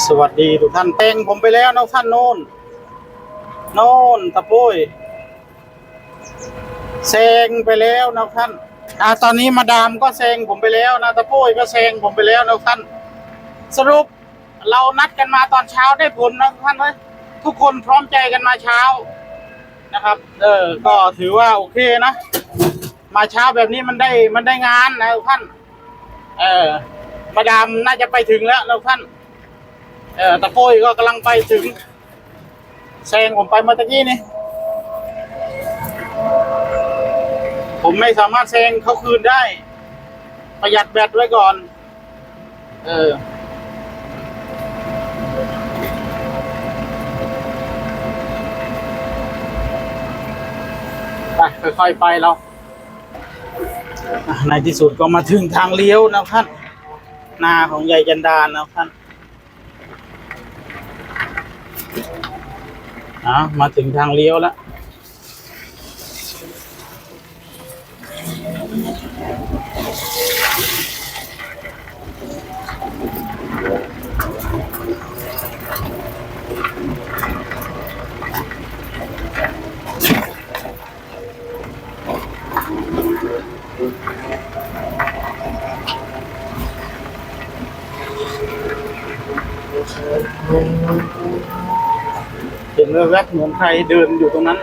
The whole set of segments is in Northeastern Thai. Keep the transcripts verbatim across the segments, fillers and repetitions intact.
สวัสดีทุกท่าน แซงผมไปแล้วนะท่าน โน่น โน่น ตะปุ้ย แซงไปแล้วนะท่าน อ่า ตอนนี้มาดามก็แซงผมไปแล้วนะ ตะปุ้ยก็แซงผมไปแล้วนะท่าน สรุปเรานัดกันมาตอนเช้าได้ผลนะท่านเอ้ย ทุกคนพร้อมใจกันมาเช้านะครับ เออ ก็ถือว่าโอเคนะ มาเช้าแบบนี้มันได้ มันได้งานนะท่าน เออ มาดามน่าจะไปถึงแล้วนะท่าน เออ ตะโกยก็กำลังไปถึง แซงผมไปเมื่อตะกี้นี่ ผมไม่สามารถแซงเขาคืนได้ ประหยัดแบตไว้ก่อน เออ ไป ค่อยๆไปเรา อ่ะ ในที่สุดก็มาถึงทางเลี้ยวนะท่าน นาของยายจันดานะท่าน อ่ะ มาถึงทางเลี้ยวแล้ว เห็นแวบๆเหมือนใครเดินอยู่ตรงนั้น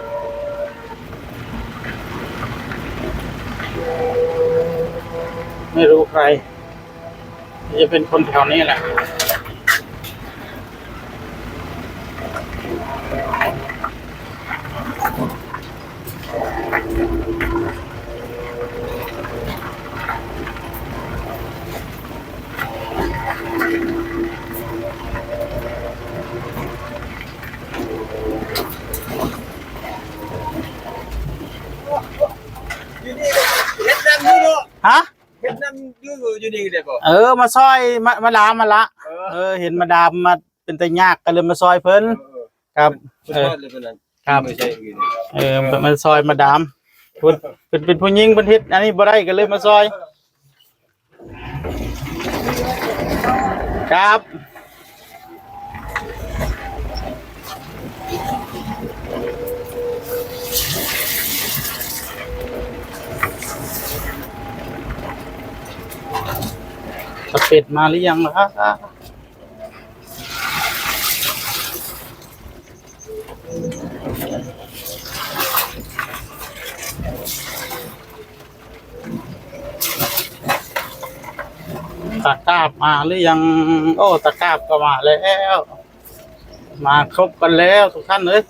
ไม่รู้ใคร จะเป็นคนแถวนี้แหละ อยู่นี่เฮ็ดนำอยู่เนาะ ฮะ เฮ็ดนำอยู่ อยู่นี่ได้บ่ เออ มาซอย มา มาดามมาละ เออ เออ เห็นมาดามมาเป็นตายากก็เลยมาซอยเพิ่น เออ ครับ เพิ่น เออ ทอดเลยเพิ่นนั่น ครับ ไม่ใช่อื่น เออ มาซอยมาดาม เพิ่น เพิ่นเป็นผู้หญิง เพิ่นเฮ็ดอันนี้บ่ได้ก็เลยมาซอย ครับ สำเร็จมาหรือยังล่ะ ตะกร้ามาหรือยัง โอ้ ตะกร้าก็มาแล้ว มาครบกันแล้วทุกท่านเอ้ย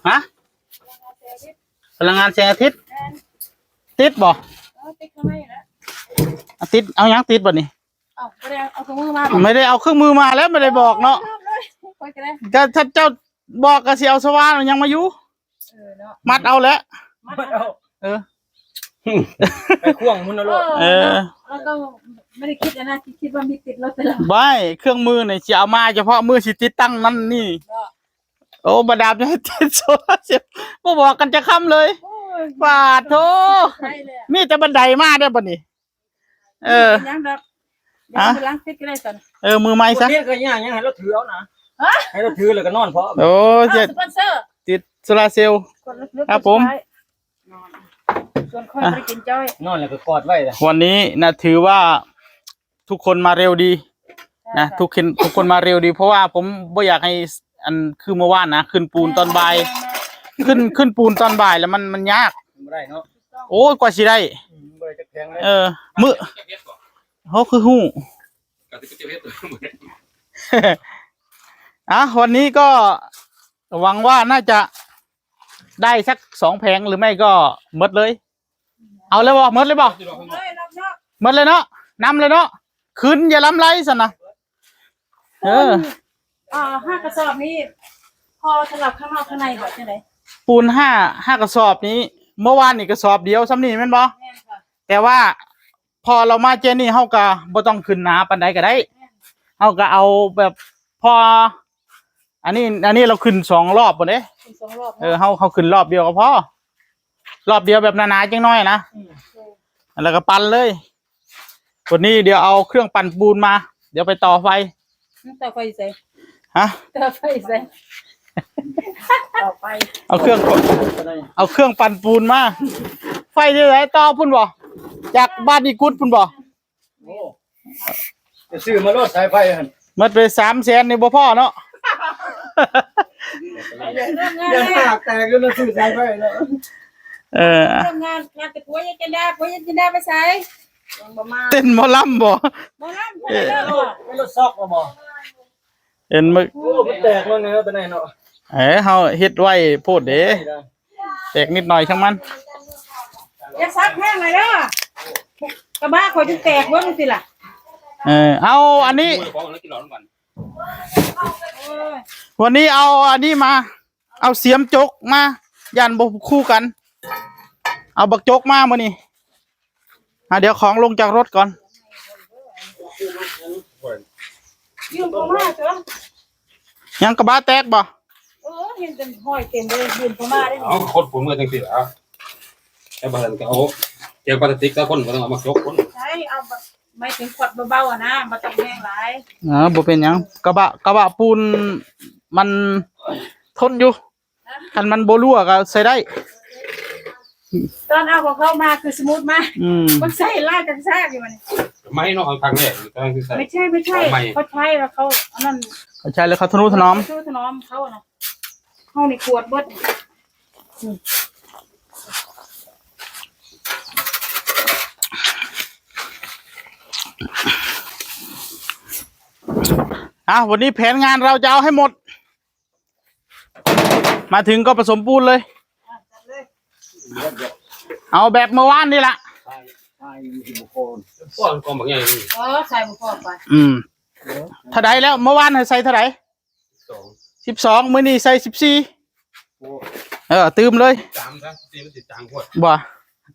ฮะ พลังงานแสงอาทิตย์ แม่น ติดบ่ เออ ติดข้างในนะ อ่ะ ติด เอาหยังติดบ่นี่ เอ้า บ่ได้เอาเครื่องมือมาบ่ ไม่ได้เอาเครื่องมือมาแล้วไม่ได้บอกเนาะ เออ ข้อยก็ได้ ก็ถ้าเจ้าบอกก็สิเอาสว่านเอาหยังมาอยู่ เออเนาะ มัดเอาแหละ มัดเอา เออ ไปข่วงมันเอาโลด เออ เนาะ แล้วก็ไม่ได้คิดอะนะ คิด คิดว่ามีติดรถไปแล้ว ไม่ เครื่องมือนี่สิเอามาเฉพาะมือสิติดตั้งนั่นนี่ เนาะ โอ้ มาดามยังให้ติดโซลาร์เซลล์ บ่บอกกันจะค่ำเลย โอ้ย ปาดโธ่ ใช่เลยอะ มีแต่บันไดมาได้อบัดนี้ เออ เป็นหยังดอก ฮะ เดี๋ยวเอาไปล้างติดก็ได้สัน เออ มือไม้ซะ เรียกกันยัง ยังให้เราถือเอานะ ฮะ ให้เราถือแล้วก็นอนพร้อม โอ้ อ้าว เจ็ด สปอนเซอร์ ติดโซลาร์เซลล์ กดลึกๆ ครับผม สุดท้าย นอน ส่วนข้อย อ่ะ บ่ได้กินจ้อย นอนแล้วก็กอดไว้ล่ะ วันนี้นะ ถือว่าทุกคนมาเร็วดี นะ ใช่ค่ะ ทุกคน ทุกคนมาเร็วดี เพราะว่าผมบ่อยากให้อันคือเมื่อวานนะ ขึ้นปูนตอนบ่าย แม่นๆ ขึ้น ขึ้นปูนตอนบ่ายแล้วมัน มันยาก บ่ได้เนาะ โอ้ย กว่าสิได้ อืม บ่ได้จักแผงเลย เออ มื้อ เขาคือฮู้ อ่ะ วันนี้ก็หวังว่าน่าจะได้สักสองแผงหรือไม่ก็หมดเลย เอาเลยบ่ หมดเลยบ่ เอ้ย รอบนอก หมดเลยเนาะ นำเลยเนาะ ขึ้นอย่าล้ำไรสั่นนะ เออ อ่า ห้ากระสอบนี้ พอสำหรับข้างนอกข้างในบ่ จังได๋ ปูนห้า ห้ากระสอบนี้ เมื่อวานนี่กระสอบเดียวส่ำนี้แม่นบ่ แม่นค่ะ แต่ว่า พอเรามาเจนี่ เฮาก็บ่ต้องขึ้นหนาปานใดก็ได้ แม่น เฮาก็เอาแบบพอ อันนี้ อันนี้เราขึ้นสองรอบพุ้นเด้ ขึ้นสองรอบเนาะ เออ เฮา เฮาขึ้นรอบเดียวก็พอ รอบเดียวแบบหนาๆจังน้อยนะ อืม แล้วก็ปั่นเลย วันนี้เดี๋ยวเอาเครื่องปั่นปูนมา เดี๋ยวไปต่อไฟ ต่อไฟใส่ ฮะ ต่อไฟใส่ ต่อไฟ เอาเครื่องปั่น เอาเครื่องปั่นปูนมา ไฟที่ไหนต่อพุ้นบ่ จากบ้านอีกุดพุ้นบ่ โอ้ จะซื้อมาโลดสายไฟหั่น หมดไปสามแสนนี่บ่พอเนาะ เริ่มงาน ยัง แล้ว หากแตกอยู่นะ ซื้อสายไฟแล้ว เออ เริ่มงาน งานแต่ผัวยังจันดา ผัวยังจันดาไปไส ยังบ่มา เต้นหมอลำบ่ หมอลำ เออ เลิกบ่ ไม่ลดซอกมาบ่ เห็นมึก โอ้ มันแตกแล้วเนี่ย ตัวไหนเนาะ เอ้ย เฮาเฮ็ดไว้โพดเด้ แตกนิดหน่อยช่างมัน อย่าซักแห้งเลยเด้อ กระบะข่อยจะแตกเบิ่งสิล่ะ เออ เอาอันนี้ ของแล้วกินหลอดก่อน เออ วันนี้เอาอันนี้มา เอาเสียมจกมา ย่านบ่คู่กัน เอาบักจกมามื้อนี้ อ่ะ เดี๋ยวของลงจากรถก่อน ยืมเขามาเถอะ ยังกระบะแตกบ่ เออ เห็นเป็นห้อยเต็มเลย ยืมเขามาได้ เอาคนผมเมื่อจังสิล่ะ แต่บางทีก็เอาเกี่ยวพลาสติกแล้วคนก็ต้องเอามาจกคน ใช่ เอาแบบ หมายถึงขวดเบาๆอะนะ บ่ต้องแห้งหลาย อ่า บ่เป็นหยัง กระบะ กระบะปูนมันทนอยู่ คันมันบ่รั่วก็ใช้ได้ ตอนเอาของเขามาคือสมูทมาก อืม มันใส่ลากกันซากอยู่มัน ไม่เนาะ เอาครั้งแรกกำลังสิใส่ ไม่ใช่ ไม่ใช่ เอาใหม่ เขาใช้แล้วเขาอันนั้น เขาใช้แล้วเขาทะนุถนอม ทะนุถนอมเขาอะนะ เขาในขวดเบิด อืม อ่ะ วันนี้แผนงานเราจะเอาให้หมด มาถึงก็ผสมปูนเลย เอาแบบเมื่อวานนี่ละ ใช่ ใช่ มันสิบ่พอ ก้อนกองบักใหญ่นี่ เออ ใส่บ่พอไป อืม เท่าใดแล้ว เมื่อวานให้ใส่เท่าใด สอง สิบสอง มื้อนี้ใส่สิบสี่ โอ้ เออ ตื่มเลย สามซะ สี่มันสิบสามขวด บ่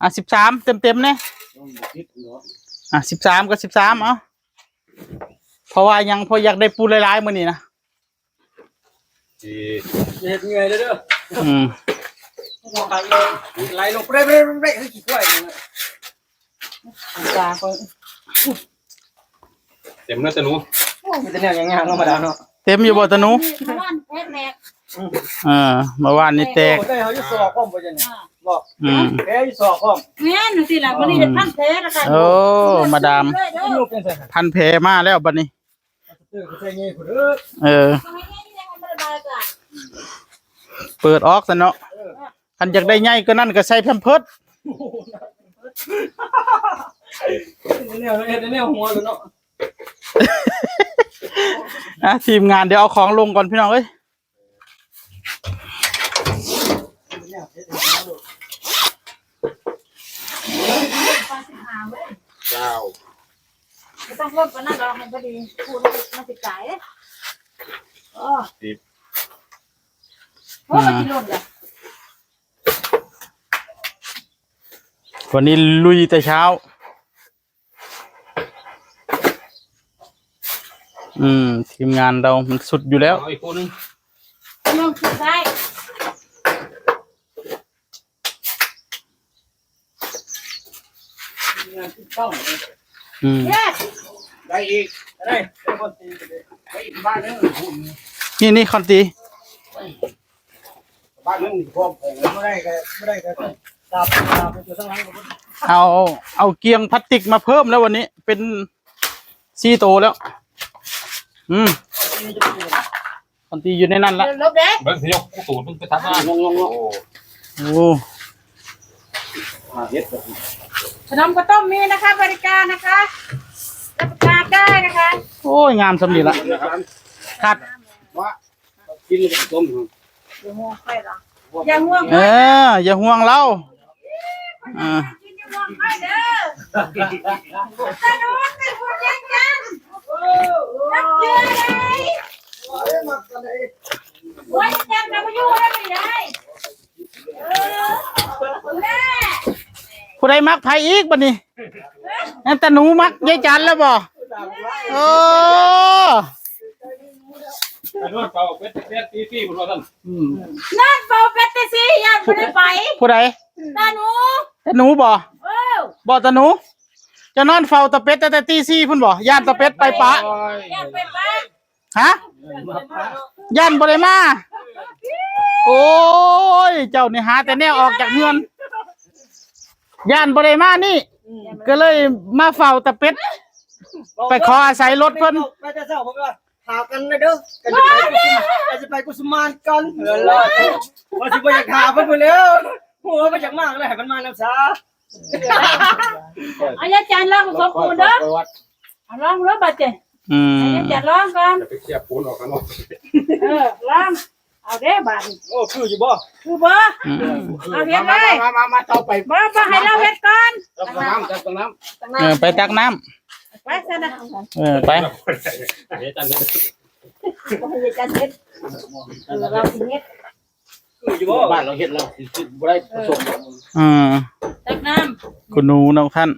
อ่ะ สิบสาม เต็มๆเนี่ย ต้องบ่ผิดเนาะ อ่ะ สิบสาม ก็ สิบสาม เอา เพราะว่ายัง เพราะอยากได้ปูนหลายๆมื้อนี้นะ สิ เฮ็ดเงยเด้อ อืม ไหลลง ไหลลง เปร่ๆๆๆ คือขี้ควายนั่นน่ะ ตาก็ เต็มแล้วจ้ะหนู โอ้ มีแต่แนวงามๆธรรมดาเนาะ เต็มอยู่บ่ตะหนู นี่เมื่อวานแตกแหลก เออ เมื่อวานนี่แตก โอ้ ได้เขาอยู่สอบพร้อมบ่จัง อ่า บอก อืม แพ้อยู่สอบพร้อม แม่นสิล่ะ มื้อนี้ได้พันแผลแล้วกัน โอ้ มาดาม เลยเด้อ ลูกจังซั่น พันแผลมาแล้วบัดนี้ เออ เออ เปิดออกซะเนาะ เออ คันอยากได้ใหญ่กว่านั้นก็ใส่แพมเพิร์ส เฮ็ดแนว เฮ็ดแนวหัวเลยเนาะ อ่ะ ทีมงานเดี๋ยวเอาของลงก่อนพี่น้องเอ้ย เก้า ไม่ต้องเพิ่มปานนั้นดอก มันพอดี พูดแล้วมันสิจ่ายเด้อ อ๋อ สิบ โอ้ มันสิหล่นเหรอ วันนี้ลุยแต่เช้า อืม ทีมงานเรามันสุดอยู่แล้ว เอาอีกคู่หนึ่ง เรื่องสุดท้าย อืม ได้อีก ได้ ได้อีกบ้านหนึ่ง นี่ นี่คอนตี บ้านหนึ่งพวกผมไม่ได้ก็ ไม่ได้ก็ ตาบ ตาบไปอยู่ข้างหลัง เอา เอาเกียงพลาสติกมาเพิ่มแล้ววันนี้ เป็นสี่โตแล้ว อืม คอนตีอยู่ในนั้นละ ลบเด้ เบิ่งสิยกกูตูดมึงไปทับหน้า ลงลงลง โอ้ โอ้ มาเฮ็ดแบบนี้ ขนมข้าวต้มมีนะคะ บริการนะคะ รับประทานได้นะคะ โอ้ย งามส่ำนี้ละ นะครับ ครับ ว่า กินกับต้ม อย่าห่วงใครหรอก อย่าห่วง เออ อย่าห่วงเรา อ่า กินอยู่ ไปเด้อ ตาหนูเป็นผู้แย่งกัน จักเทื่อใด โอ้ย จับแล้วมาอยู่แล้วไม่ได้ เออ แม่ ผู้ใดมักไผอีกบัดนี้ นั่นตาหนูมักยายจันแล้วบ่ โอ้ ไปนอนเฝ้าเป็ดแต่ตีสี่พุ่นว่าซั่น อืม นอนเฝ้าเป็ดแต่สี่ย่านบ่ได้ไป ผู้ใด ตาหนู ตาหนูบ่ เออ บ่ตาหนู จะนอนเฝ้าตาเป็ดตั้งแต่ตีสี่พุ่นบ่ ย่านตาเป็ดไปปะ โอ้ย ย่านไปปะ ฮะ ย่านบ่ได้มา โอ้ย เจ้านี่หาแต่แนวออกจากเฮือน ย่านบ่ได้มานี่ ก็เลยมาเฝ้าตาเป็ด ไปขออาศัยรถเพิ่น ไปแต่เช้าผมก็หากันนะเด้อ กันจะไปกุสุม- กันจะไปกุสุมานกัน เออ ว่าสิบ่อยากหาเพิ่นพู้นแหล้ว หัวมาจากมากเลย ให้มันมานำซะ เอายายจันลองสองคนเด้อ เอาลองเด้อบาดเจ้ อืม เอายายจันลองก่อน อย่าไปเสียบปูนออกกันเนาะ เออ ลอง เอาเด้บาดนี้ โอ้ คืออยู่บ่ คือบ่ อืม เอาเฮ็ดเลย มา มา มา มา ต่อไป บ่ บ่ ให้เราเฮ็ดก่อน ตักน้ำ ตักน้ำ เออ ไปตักน้ำ ไปซะนะ เออ ไป เดี๋ยวจันเฮ็ด บ่ให้ยายจันเฮ็ด เออ เราสิเฮ็ด คืออยู่บ่ บ้านเราเฮ็ดแล้วสิบ่ได้ผสม อืม ตักน้ำ คุณหนูน้องขั้น